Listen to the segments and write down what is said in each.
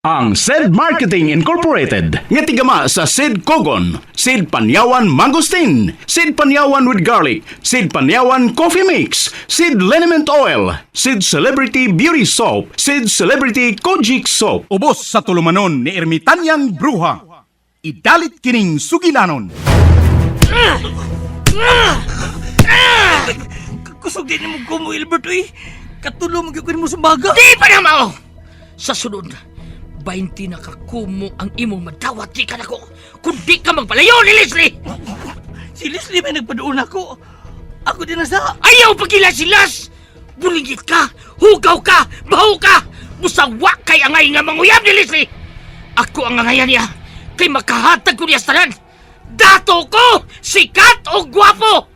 Ang Said Marketing Incorporated nga tigama sa Sid Kogon, Sid Panyawan Mangosteen, Sid Panyawan with Garlic, Sid Panyawan Coffee Mix, Sid Liniment Oil, Sid Celebrity Beauty Soap, Sid Celebrity Kojic Soap. Ubos sa tulumanon ni Ermitanyang Bruha. Idalit kining sugilanon. Kusog din mo ko mo, Ilbert, uy. Katulo mo gyud mo sa baga. Di pa na mao! Sa sunod, 20 na kakumo ang imong madawat di ka nako. Kung di ka magpalayo ni Leslie! Si Leslie may nagpaduon ako. Ako din na sa... Ayaw pagila silas! Bulingit ka! Hugaw ka! Baho ka! Busawa kay angay nga manguyab ni Leslie! Ako ang angayan niya kay makahatag ko niya sa tanan! Dato ko! Sikat o gwapo!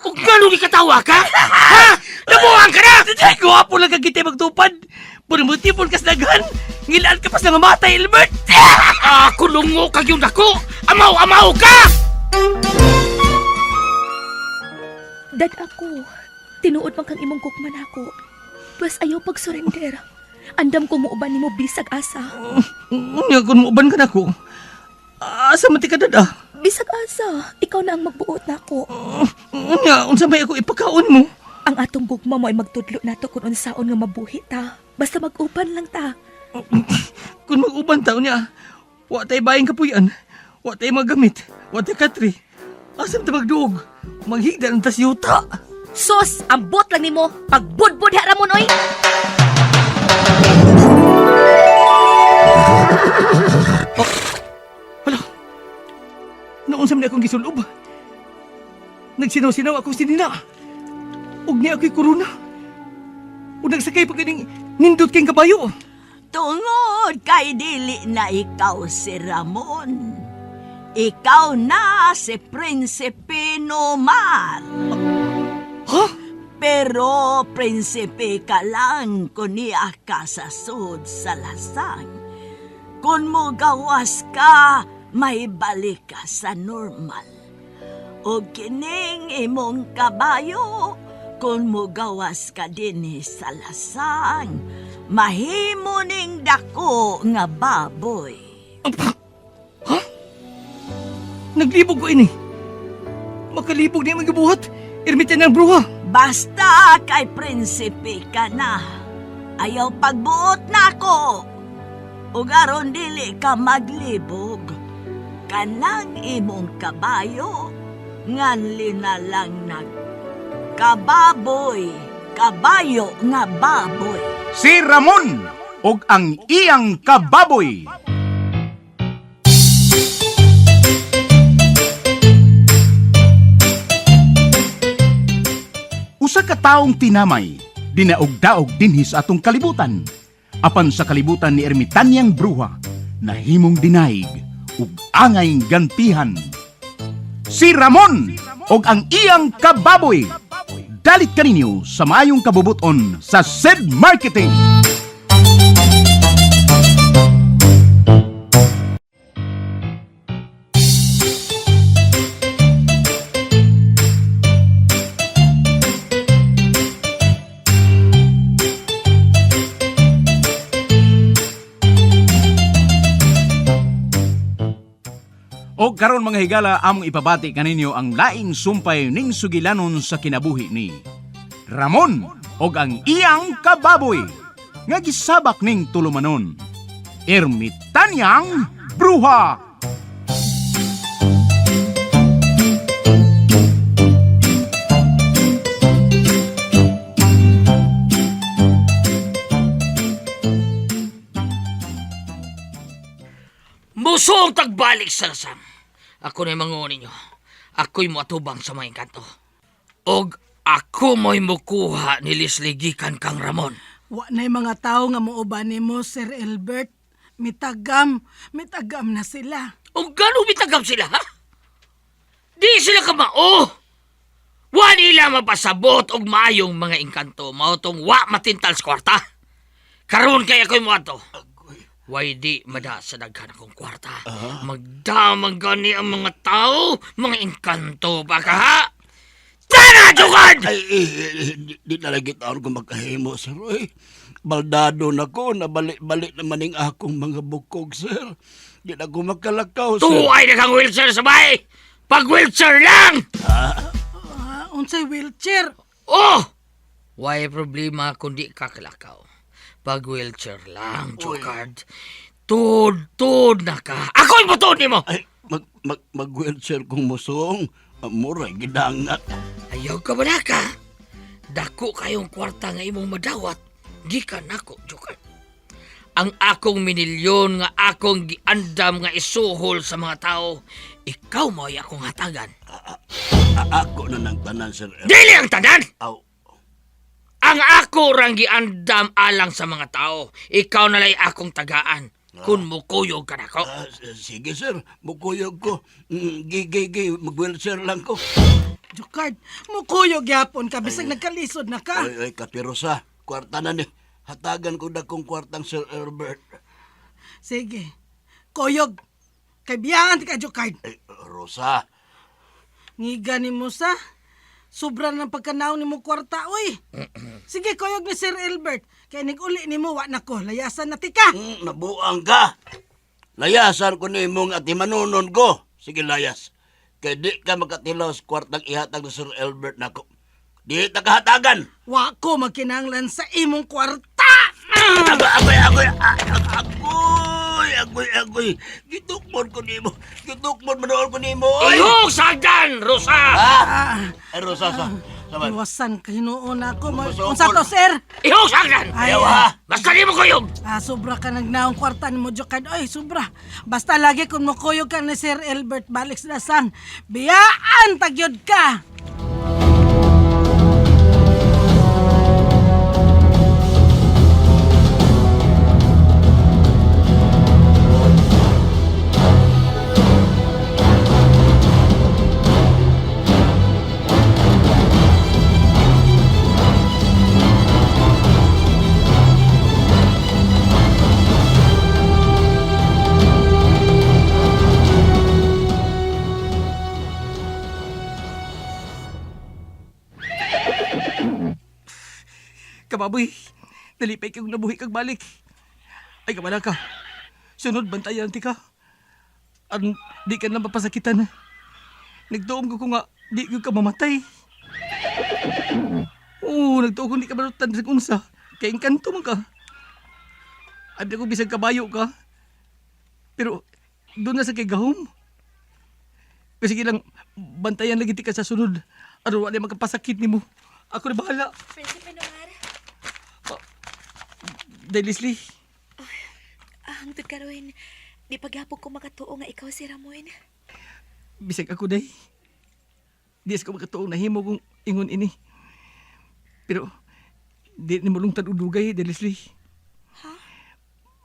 O gano'n katawa ka? Ha? Nabuang ka na! Ay, gwapo lang kag kita magtupad. Puro kas daghan. Ngilaan ka pa sa nga matay, Ilbert. Ako lungo kag yung dako! Amaw-amaw ka! Dad ako, tinuod man kang imong gugma nako. Pwes ayaw pag-surrender. Andam ko muuban nimo bisag asa. Unya, kung muuban ka na ko. Asa man ti ka dad, ah? Bisag asa, ikaw na ang magbuot nako. Unya, unsa may ako ipakaon mo? Ang atong gugma mo ay magtudlo nato kung unsaon nga mabuhi ta. Basta mag-uban lang ta. Kung mag-uban ta, unya, wa tay bayang kapuyan. Wa tay magamit. Wa tay katri. Asa man ta magduog? Maghigda ng tas yuta. Sos, ambot lang nimo. Pagbudbud ha ramon oy. Hala. Noon sa akong gisulob. Nagsinaw-sinaw akong sinina. Ug niya ako'y korona. Ug nagsakay pa kining nindot kayong kabayo. Tungod kay dili na ikaw si Ramon. Ikaw na si Prinsipe Nomar. Ha? Pero prinsipe ka lang kung niya ka sa sud sa lasang. Kung mo gawas ka, may balik ka sa normal. O kining imong kabayo, kung mo gawas ka dinhi sa lasang, mahimo ning dako nga baboy. Naglibog ko ini. Makalibog niya magibuhat. Ermitan ng bruha. Basta kay prinsipe ka na. Ayaw pagbuot na ako. Ug aron dili ka maglibog. Kanang imong kabayo, nganli na lang nag kababoy, kabayo nga baboy. Si Ramon og ang iyang kababoy. Usa ka taong tinamay, dinaog-daog dinhi sa atong kalibutan. Apan sa kalibutan ni Ermitanyang Bruha, nahimong dinaig ug angay gantihan. Si Ramon og ang iyang kababoy. Dalit kaninyo sa maayong kabubuton sa Sid Marketing. O karon mga higala among ipabati kaninyo ang laing sumpay ning sugilanon sa kinabuhi ni Ramon og ang iyang kababoy nga gisabak ning tulumanon. Ermitanyang Bruha. Musong tagbalik sa lasang. Ako na'y manguon ninyo. Ako'y moatubang sa mga engkanto. Og ako mo'y mukuha ni Leslie gikan kang Ramon. Wa na'y mga tao nga muuban nimo, Sir Elbert. Mitagam, mitagam na sila. Og gano'n bitagam sila, ha? Di sila kamao! Wa nila mapasabot og maayong mga engkanto. Mao tong wa matintal sa kwarta. Karon kay ako'y moadto. Way di mada sa daghan akong kwarta. Magdamag gani ang mga tao, mga engkanto pa ka, ha? Tara, Jugad! Ay, eh, di, di talaga taon ko magkahimo, sir. Oy. Baldado na ko, nabalik-balik naman ning akong mga bukog, sir. Di na ko makalakaw, sir. Tuay na kang wheelchair sa bahay! Pag wheelchair lang! Ah, unsay wheelchair? Oh! Why problema kundi kakalakaw? Pag wheelchair lang, Jokard. Tud-tud na ka. Ako'y butod nimo! Ay, mag, mag, mag-wheelchair kong musong. Amuray, gidangat. Ayaw ka ba na ka? Dako kayong kwarta nga imong madawat. Gikan nako, Jokard. Ang akong minilyon nga akong giandam nga isuhol sa mga tao, ikaw mo'y akong hatagan. Ako na ng tanan, sir. Dili ang tanan! Aw, Ang ako rang giandam alang sa mga tao. Ikaw nalay akong tagaan. Kung mukuyog ka nako. Sige, sir. Mukuyog ko. Gi, gi, gi. Mag-wheelchair lang ko. Jokard, mukuyog gyapon ka bisag nagkalisod na ka. Ay, ay, kapirosa. Kwarta na ni. Hatagan ko na kong kwartang Sir Herbert. Sige. Kuyog. Kay biyaan ka, Jokard. Ay, Rosa. Ngiga ni mo sa. Sobra ng pagkanaw ni mo kwarta, oy. Sige, kuyog ni Sir Albert. Kay nig-uli ni mo, wa na ko. Layasan na tika. Nabuang ka. Layasan ko ni mong atimanunon ko. Sige, layas. Kay di ka makatilaw sa kwartang ihatag ni Sir Albert nako. Di ta kahatagan. Wa ko magkinanglan sa imong kwarta. Agoy, agoy, agoy, agoy, agoy, agoy. Gitukmon ko nimo. Gitukmon manool ko nimo. Oy. Ihog sagdan, Rosa! Ah! Ay, Rosa, sa. Saman. Iwasan ka hinuon ako. Masukol. Unsa to, sir? Ihog sagdan! Ay, Ayaw, ha? Basta di mo kuyog! Ah, sobra ka nagnaong kwarta ni mo, Jokard. Oy, sobra. Basta lagi kung mukuyog ka ni Sir Albert, balik sa lasang. Biyaan, tagyod ka! Kababoy, nalipay kang nabuhi kag balik. Ay, kabala ka. Sunod, bantayan ti ka. Ang di ka na mapasakitan. Nagtuom ko nga, di ko ka mamatay. Oo, nagtuo ko di ka malutan sa unsa. Kay engkanto man ka. Abi ko bisag kabayo ka. Pero, doon na sa kay gahom. Kasi sige lang, bantayan lagi ti ka sa sunod. Aron wala makapasakit nimo. Ako na bahala. Prinsipe Noir, Dahil Leslie, hangtod karon, di pagyapon ko makatuo nga ikaw si Ramon. Bisag ako day. Di ko makatuong nahimo kung ingon ini. Pero di ni mulungtad og dugay, Dahil Leslie. Ha?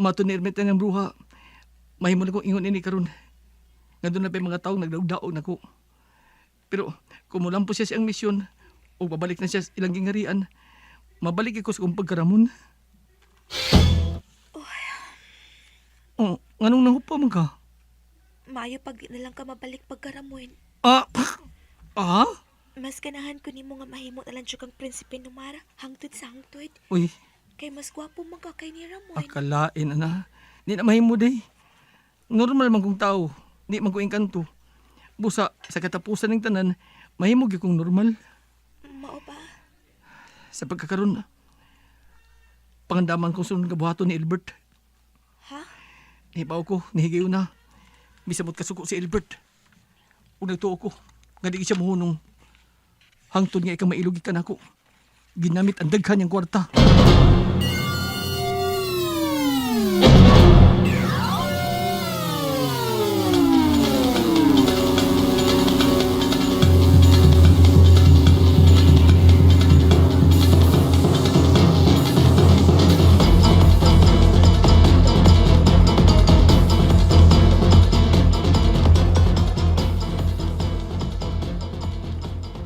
Mato ni Ermita ng bruha. Mahimo na kong ingon ini karon. Nga doon na pa'y mga taong nagdaog-daog nako. Pero kumulampo siya siyang misyon o babalik na siya sa ilang gingarian, mabalik ko sa kong pagkaramon. Oh, nganong nangupa man ka? Maayo pag di na lang ka mabalik pagka Ramon. Ah, ah? Mas ganahan ko nimo nga mahimo na lang jud kang Prinsipe Nomar hangtod sa hangtod. Uy, Kay mas gwapo man ka kay ni Ramon. Akalain ana. Di na mahimo day. Normal man kong tao. Di man ko engkanto. Busa sa katapusan ng tanan, mahimo gyud kong normal. Mao ba? Sa pagkakaroon, pangandaman kong sunod nga buhaton ni Albert. Ha? Nihibaw ko, nihigayo na. Misabot kasuko si Albert. Ug nagtuo ko, nga di siya muhunong. Hangtod nga ikang mailugi ka nako. Ginamit ang daghan niyang kwarta.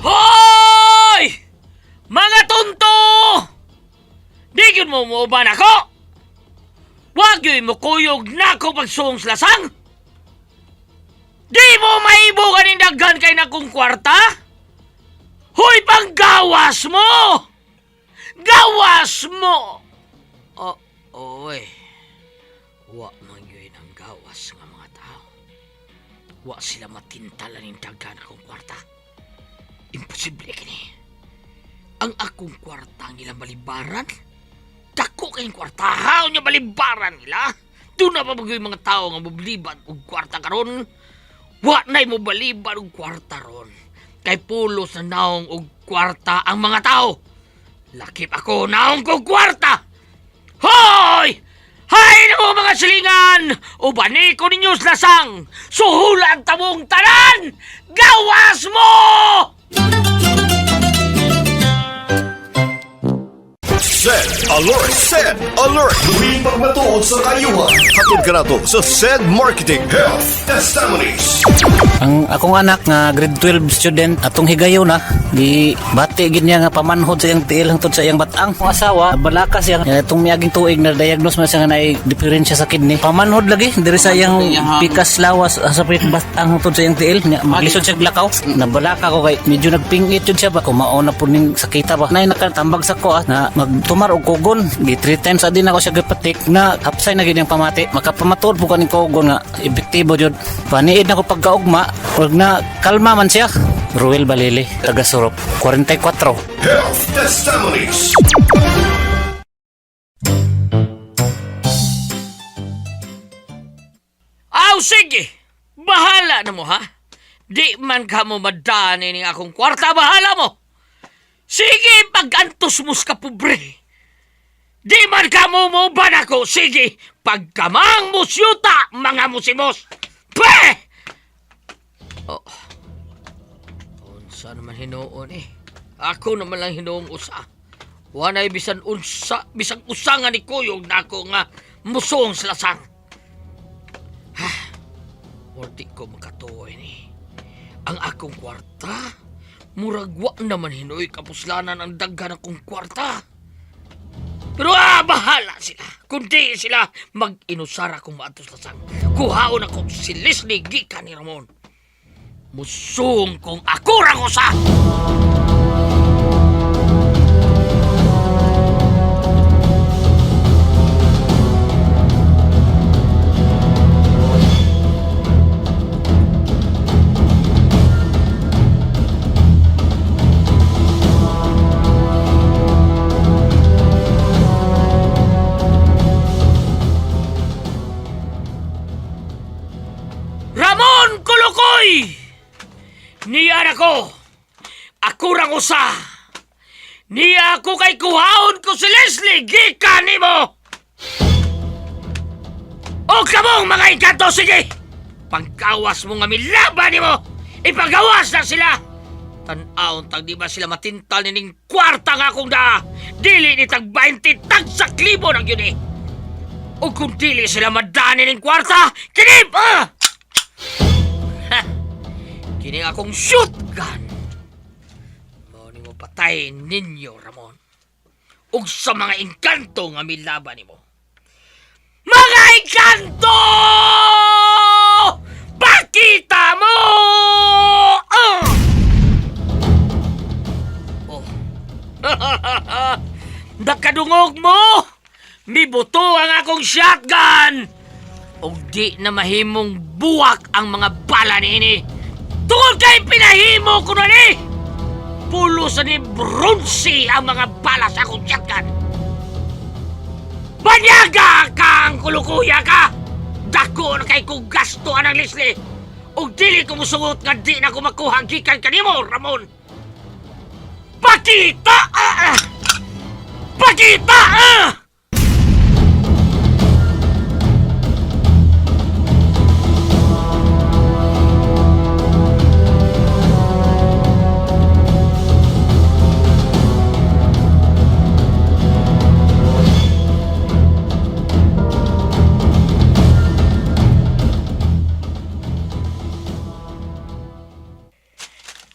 Hoy! Mga tunto! Di yun mo muuban ako! Wag yun mukuyog na ako pagsuong sa lasang! Di mo maibugan ang daghan kay nakong kwarta? Hoy, panggawas mo! Gawas mo! Oy, wa man yun ang gawas nga mga tao. Wa sila matintalan ning daghan akong kwarta. Imposible kini. Ang akong kwarta ang ilang balibaran. Dako kayong kwarta, haw niya balibaran nila. Doon na pa yung mga tao nga mobliban og kwarta karon. Wa na'y mobaliban og kwarta ron. Kay pulos na naong og kwarta ang mga tao. Lakip ako naong kog kwarta. Hoy! Hay na mo mga silingan! Ubani ko ninyo sa lasang! Suhulan tamong tanan! Gawas mo! Sed Alert! Sed Alert! Tuwing pagmatuod sa kayuhan. Hatod ka na to sa Sed Marketing Health Testimonies. Ang akong anak nga grade 12 student atong higayon na gi bati gid niya nga pamanhod sa iyang tiil hangtod sa iyang batang. Ang asawa balaka siya nga itong miaging tuig na diagnose man siya nga naay diferensya sa kidney. Pamanhod lagi diri sa iyang pikas lawas sa pikas batang hangtod sa iyang tiil. Nya, maglisod siya glakaw. Nabalaka ko kay medyo nagpingit yun siya ba kumao na po ning sakita ba. Nay nakatambag sa ko na magtumar og kugon. Gi three times adin ako siya gipatik na hapsay na gid ang pamati. Makapamatuod po kaning kugon nga epektibo jud. Paniid na ko pagkaugma ug na kalma man siya. Ruel Balili, taga Surop, 44. Health Testimonies. Aw, sige! Bahala na mo, ha? Di man ka mo madani ning akong kwarta, bahala mo! Sige, pag-antos mo sa pobre! Di man ka mo muuban ako, sige! Pagkamang musyuta, mga musimos! Pe! Oh. Unsa naman hinuon eh. Ako naman lang hinuong usa. Wanay bisan unsa, bisan usa nga ni kuyog na ako nga musuong sa lasang. Or di ko makatuoy ni. Ang akong kwarta, murag wa naman hinoy kapuslanan ang daghan akong kwarta. Pero bahala sila. Kundi sila mag-inusara kung maatos lasang. Kuhaon ako si Leslie gikan ni Ramon. Musung kong ako ra ko sa! Ramon Kulukoy! Niya ako! Ako rang usa! Niya ako kay kuhaon ko si Leslie gikan nimo! O kamong mga engkanto, sige! Pangkawas mo nga milaban nimo! Ipagawas na sila! Tan-awon tag di ba sila matintal nining kwarta nga akong daa! Dili ni tag 20 tag sa klibo ng yun eh! O kung dili sila madani ning kwarta, kinip! Ah! Kini akong shotgun. Mao nimo patay ninyo, Ramon. Ug sa mga engkanto nga milaban nimo. Mga engkanto! Pakita mo! Ah! Oh. Nakadungog mo! Mibuto ang akong shotgun! Og di na mahimong buwak ang mga bala niini. Tungod kay pinahimo ko na ni! Pulo sa ni bronze ang mga bala sa akong shotgun. Banyaga kang kulukuya ka! Dako na kay kong gasto anang Leslie! Og dili ko musungot nga di na ko makuha gikan kanimo, Ramon! Pakita! Ah, ah! Pakita! Ah!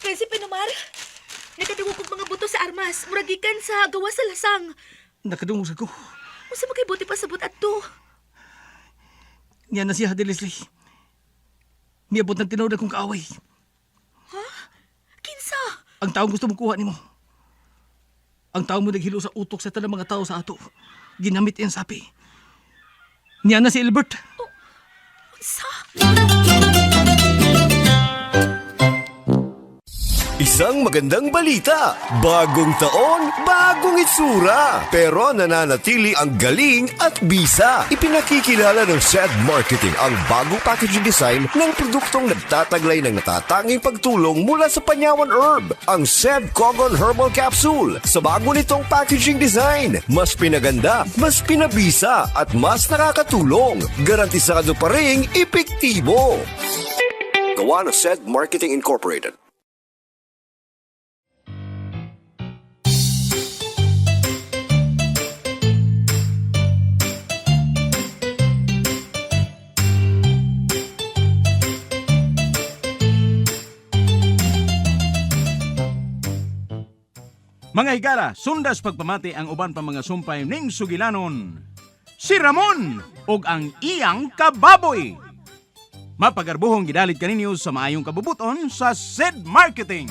Prinsipe Nomar, nakadungog kog mga buto sa armas. Murag gikan sa gawas sa lasang. Nakadungog sa ko. Unsa man kay buti pasabot adto? Niya na siya, Ate Leslie. Niabot ng tinuod akong kaaway. Kinsa? Ang taong gusto mong kuha nimo. Ang taong mo naghilo sa utok sa tanang mga tao sa ato. Ginamit iyang sapi. Niya na si Albert. Sa? Isang magandang balita. Bagong taon, bagong itsura. Pero nananatili ang galing at bisa. Ipinakikilala ng SED Marketing ang bagong packaging design ng produktong nagtataglay ng natatanging pagtulong mula sa Panyawan Herb, ang SED Kogon Herbal Capsule. Sa bago nitong packaging design, mas pinaganda, mas pinabisa at mas nakakatulong. Garantisado pa ring epektibo. Gawa ng SED Marketing Incorporated. Mga higala, sundas pagpamati ang uban pa mga sumpay ning sugilanon. Si Ramon ug ang iyang kababoy. Mapagarbuhong gidalit kaninyo sa maayong kabubuton sa SED Marketing.